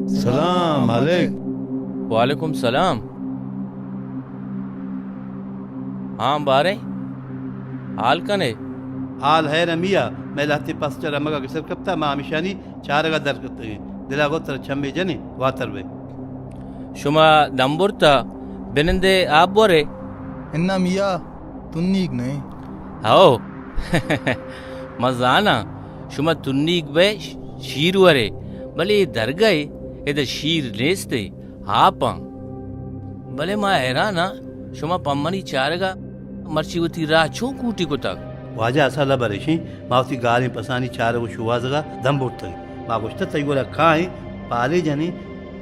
سلام علیک۔ وعلیکم سلام۔ ہاں باریں، حال کنے؟ حال حیر ایں میاں، مئے لہتے پس چہ رمگ ءَ گسر کپتہ، ما ہمیشانی چارگ ءَ در کپتگیں۔ دل ءَ گوں ترا چمے جنیں، واتر بئے۔ شما دم برتہ، بنندے آپ ورے؟ اناں میاں، تنیگ نہ ایں۔ ہو، من زاناں، شما تنیگ بئے ش-، شیر ورے، بلے اے درگہ ءَ ادا شیر نیست ءُ آپ آں۔ بلے ما حیران آں، شما پہ منی چارگ ءَ مرچی وتی راہ چون کوٹی کتگ؟ واجہ، اصل ہبر ایش ایں، ما وتی گالیں پسانی چارگ ءُ شوہازگ ءَ دم برتگ۔ ما گوشتہ تئی گورا کائیں، پالے جنیں،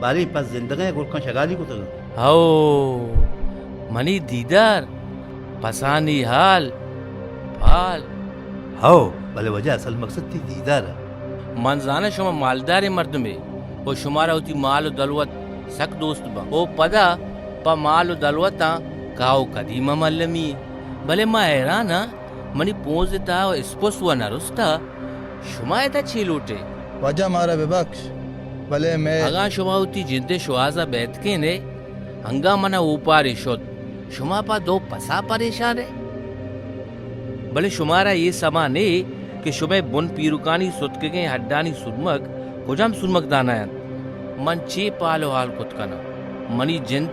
باریں پس زندگ ایں، گرکاں شگالی کتگ۔ ہو، منی دیدار، پسانی حال، پال۔ ہو، بلے واجہ، اصل مقصد تئی دیدار ایں۔ من زاناں شما مالداریں مردمے ءُ شمارا وتی مال ءُ دلوت سک دوست باں۔ او پدا پہ مال ءُ دلوتاں کاہ ءُ کدی مہ ملمی۔ بلے ما حیران آں، منی پونز ءِ تہا اسپس وَ نہ رستہ، شما ادا چے لوٹ ئے؟ واجہ، مارا بہ بکش، بلے مئے اگاں شما وتی جند ءِ شوہاز ءَ بیتکین ئے، انگا من ءَ اوپارے شت، شما پہ دو پس ءَ پریشان ئے۔ بلے شمارا اے سما نے کہ شمئے بن پیرکانی ستکگیں ہڈانی سرمگ کجام سرمگ دانہ انت؟ من چے پال ءُ حال کت کناں؟ منی جند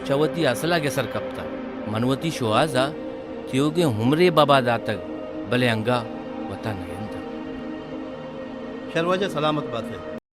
چہ وتی اصل ءَ گسر کپتہ۔ من وتی شوہاز ءَ تیوگیں عمرے ببا داتگ، بلے انگا وتا نگنداں۔ شر واجہ، سلامت بات ئے۔